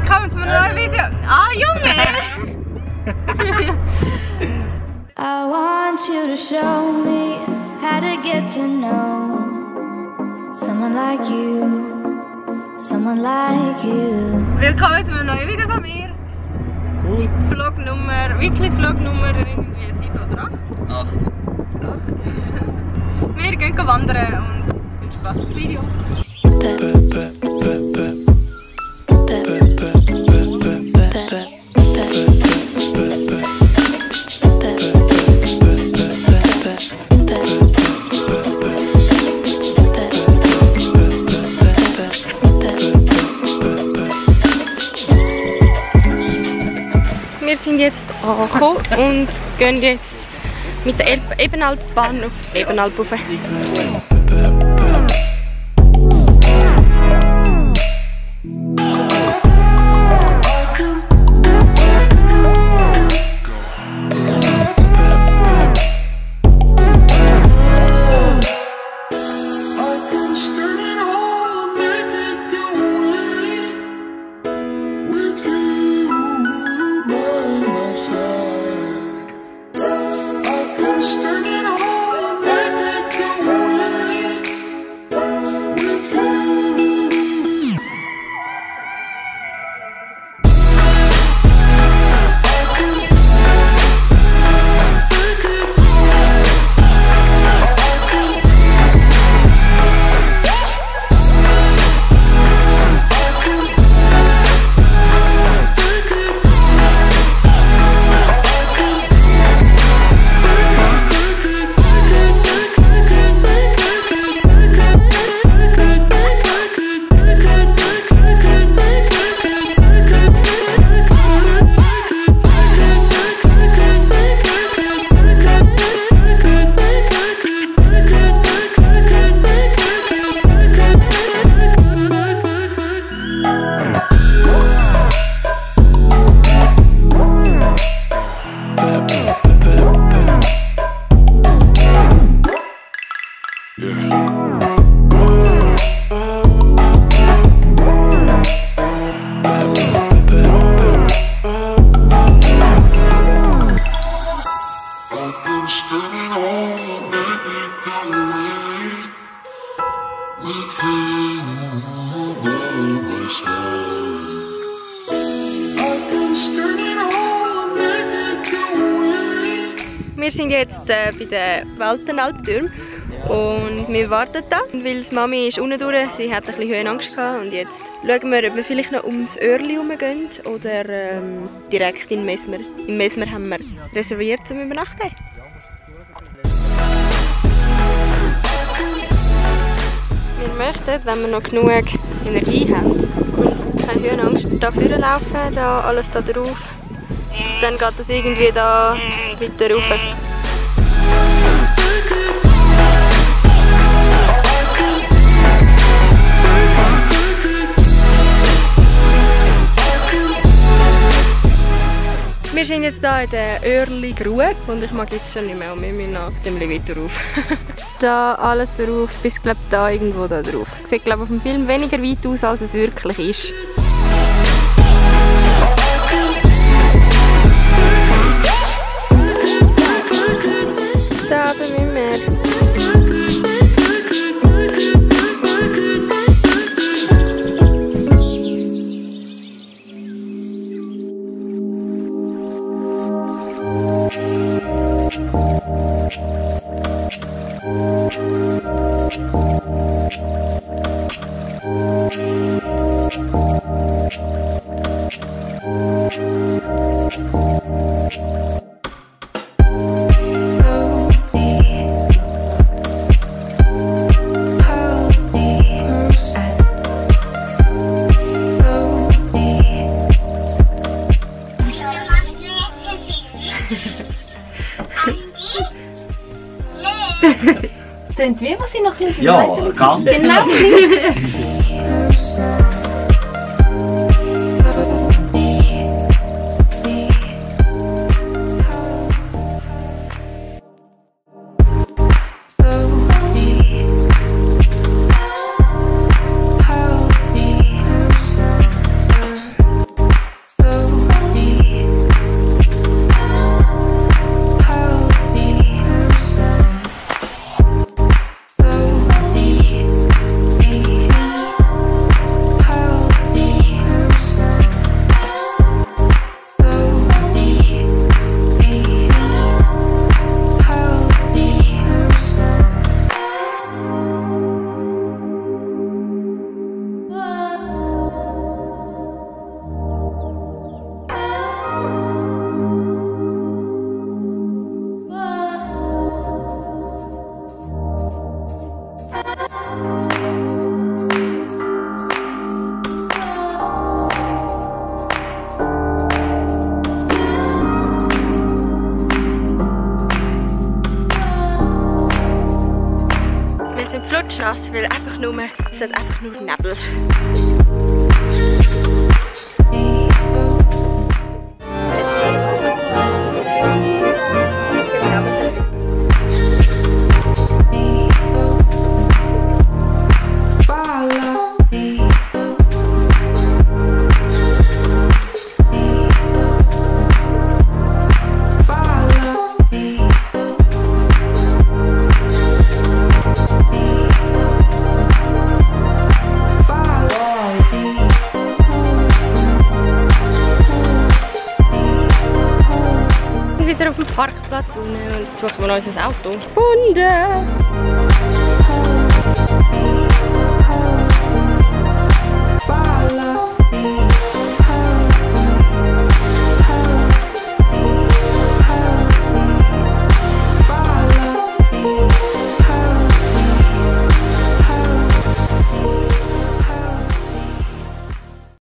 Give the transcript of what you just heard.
Willkommen zu einem neuen Video. Ah, Junge! I want you to show me how to get to know someone like you, someone like you. Willkommen zu einem neuen Video von mir. Cool. Vlognummer, wirklich Vlognummer irgendwie 7 oder 8? 8. 8. Wir gehen wandern und viel Spaß mit dem Video. Wir sind jetzt angekommen und gehen jetzt mit der Ebenalpbahn auf Ebenalp rauf. Wir sind jetzt bei den Weltenalptürmen und wir warten da, weil die Mami ist unten durch, sie hat ein bisschen Höhenangst gehabt und jetzt schauen wir, ob wir vielleicht noch ums Örli herumgehen oder direkt in Mesmer. In Mesmer haben wir reserviert zum Übernachten. Wir möchten, wenn wir noch genug Energie haben und keine Höhenangst, da vorne laufen, da alles da drauf, dann geht das irgendwie da weiter rauf. Wir sind jetzt hier in der Örli-Grube und ich mag jetzt schon nicht mehr und wir müssen noch ziemlich weiter rauf. Da alles drauf, bis glaube da irgendwo da drauf. Sieht glaube auf dem Film weniger weit aus, als es wirklich ist. Da müssen wir. Klingt wie, was ich noch ein bisschen Ja, ganz genau. klatschnass, weil es hat einfach nur Nebel. Wieder auf dem Parkplatz und jetzt suchen wir uns ein Auto. Gefunden!